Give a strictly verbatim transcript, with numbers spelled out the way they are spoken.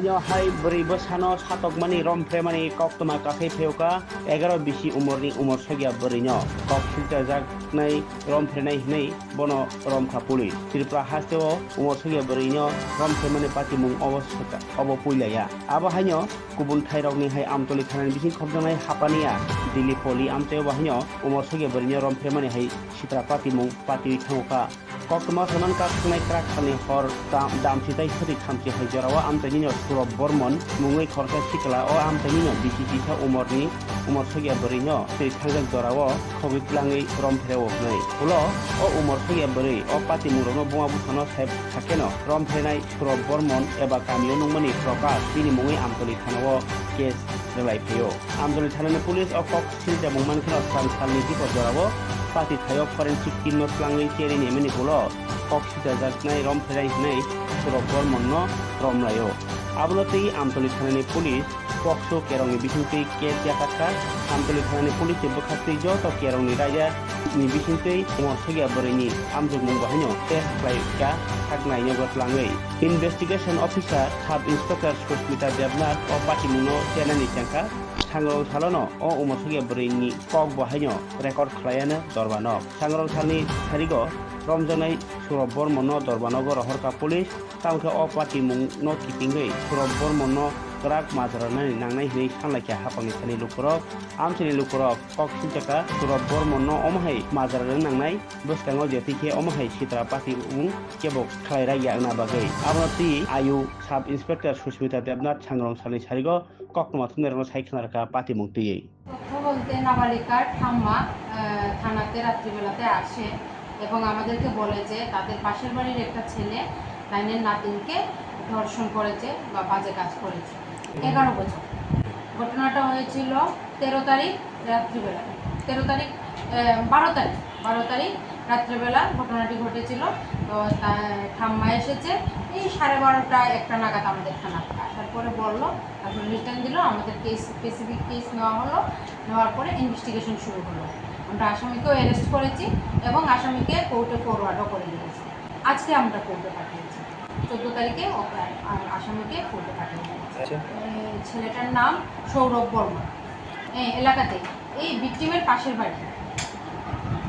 Nyo hai bwrwi bwsano satokmani romphemani koktwma kakhai phaio kha egaroh bisi umorni umor sokya bwrwino kok silchajaknai romphenai hwnwi bono romkha police. Tripura hasteo umor sokya bwrwino romphemani patimung obo swkha, obo puilaya. Abo haino kubun thairokni hai Amtoli thanani bising khopjaknai Hapania Dilipoli amchaio bo haino umor sokya bwrwino romphemani hai sitra patimung patiwi thango kha. Koktwma saiman kha thangnai kwrak salni hor dam, damsi tai sari thamsi hai jorao amchainino Surab Bormon mungwi khoroksa sikla o amchainino bisi chisa umorni umor sokya bwrwino twi thangjak jorao khogwi twlangwi romphirao hwnwi. Ulo o umor sokya bwrwi o patimungrokno buma bwsano sai khakheno romphirinai Surab Bormon eba kamio nungmani Prakash bini mungwi Amtoli thanao case rwlai phaio. Amtoli thanani police o kok silchamung mankheno swkang salni dipor jorao pati thaio forensic team no twlangwi cherwi nemani ulo kok silchajaknai romphirai hwnwi Surab Bormon no romlaio. Abono twi Amtoli thanani police pokso kerongni bisingtwi case yakarkha. Amtoli thanani police ni bwkhaktwi joto kerongni raida ni bisingtwi umor sokya bwrwini amjokmung bo haino test khlai kha, saknai yogo twlangwi. Investigation officer Sub Inspector Susmita Debnath o patimungno chenani chengkha. Sangrong salono o umor sokya bwrwini kok bo haino record khlaiano dorbanok. Sangrong salni sarigo romjaknai Surab Bormon no dorbanogo rohorkha police. Tamo khe o patimung no kitingwi Surab Bormon no kwrak majra rwnani nangnai hwnwi sanlaikha haphangni sani lukurok. Amchaini lukurok kok silchakha Surab Bormon no omo hai majra rwna nangnai, bwskango je twi khe omo hai sitra patimung kebo khlai rak ya wngna bagwi. Abono twi ayuk Sub Inspector Susmita Debnath sangrong salni sarigo koktwma thumnairokno sai khna rwkha patimung twiwi. তথ্য বলতে নাবালিকার ঠাম্মা আহ, থানাতে রাত্রিবেলাতে আসে এবং আমাদেরকে বলে যে তাদের পাশের বাড়ির একটা ছেলে তাইনের নাতিনকে ধর্ষণ করেছে বা বাজে কাজ করেছে। এগারো বছর। ঘটনাটা হয়েছিল তেরো তারিখ রাত্রিবেলা, তেরো তারিখ আহ, বারো তারিখ বারো তারিখ রাত্রিবেলা ঘটনাটি ঘটেছিল। তো তা- ঠাম্মা এসেছে এই সাড়ে বারোটা একটা নাগাদ আমাদের থানাতে। আসার পরে বলল, তারপর রিটার্ন দিল, আমাদের কেস, স্পেসিফিক কেস নেওয়া হলো। নেওয়ার পরে ইনভেস্টিগেশন শুরু হলো। আমরা আসামিকেও অ্যারেস্ট করেছি এবং আসামিকে কোর্টে ফরওয়ার্ডও করে দিয়েছি। আজকে আমরা কোর্টে পাঠিয়েছি, চোদ্দ তারিখে ওকে আ- আসামিকে কোর্টে পাঠিয়ে দিয়েছি। আচ্ছা। এ, ছেলেটার নাম সৌরভ বর্মা। এ, এলাকাতে এই ভিকটিমের পাশের বাড়ি।